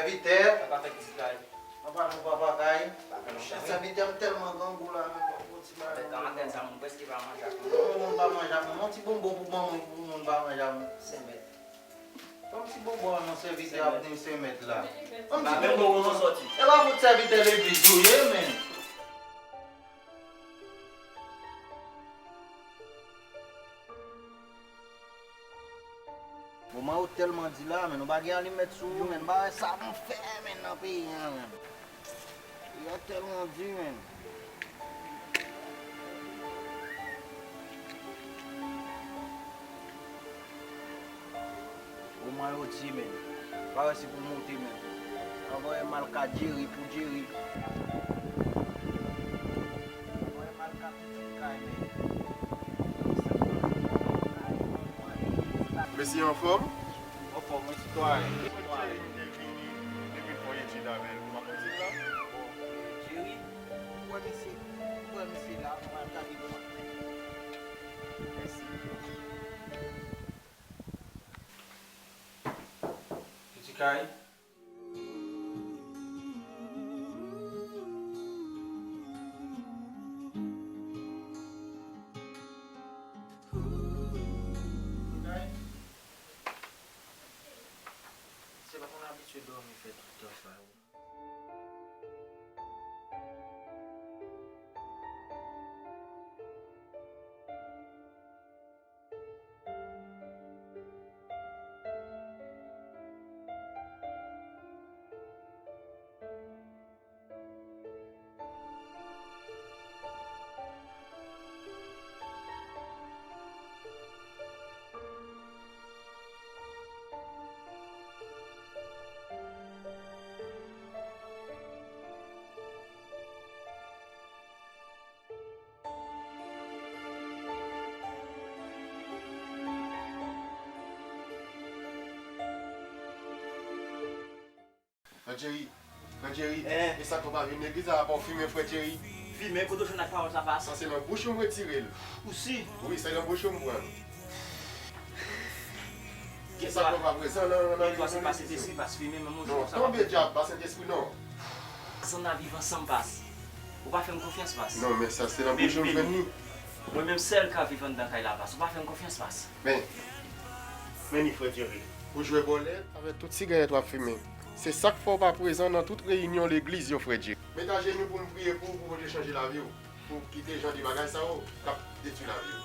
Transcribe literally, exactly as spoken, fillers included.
Sèvitè. Papa Kay, pitit Kay. Anba non, Papa Kay. Pa fè lontan, wi. Sèvitè, m tèlman grangou la, men, bon, bon, ti bagay. Mèt, nan maten sa, moun prèske pa manje ak moun. Non, moun pa manje ak moun. Yon ti bonbon pou ban moun, pou moun pa manje ak moun. Senmèt. Ban m ti bonbon an non, sèvitè ap di m senmèt la. Ban m ti bonbon an non. E pa fout sèvitè legliz ou ye, men. Moman yo tèlman di la, men nou pa gen alimèt sou yo, men nou pa wè sa pou fè, men, nan peyi an, men. Peyi an tèlman di, men. Moman yo di, men. Pa wè si pou moute, men. Anvoye m al ka Jerry pou Jerry. Anvoye m al ka pitit Kay, men. Mesye anfòm? Anfòm, wi, sitwayen. Mwen te vini depi fò etid avè l. Ou pa konn si l la? Bon, Jerry, ou wè mesye, ou wè mesye la, ou al ka vin wè. Mèsi. Pitit Kay. Se pa konn abitye dòmi fè tout tan sa yo. Frè Jerry, frè Jerry, e sa k fè w pa vin legliz la, apa w fimen, frè Jerry? Fimen, kote w jwenn ak pawòl sa, pas? Sa se nan bouch ou m retire l. Ou si? Wi, se nan bouch ou m pran l. Gen dwa, gen dwa se pa Sentespri, pas, fimen, men monchè, sa pa Sentespri. Non, tonbe dyab, pa Sentespri, non. Zann ap viv ansanm, pas. Ou pa fè m konfyans, pas. Non, men sa se nan bouch ou m jwenn li. Mwen menm sèl ka viv anndan kay la, pas. Ou pa fè m konfyans, pas. Men, men ni frè Jerry. Ou jwe bòlèt avèk tout sigarèt w ap fimen. Se sa k fè w pa prezan nan tout reyinyon legliz yo, frè Jerry. Met ajenou pou m priye pou ou, pou Bondye chanje lavi w. Pou w kite jan de bagay sa yo k ap detwi lavi w.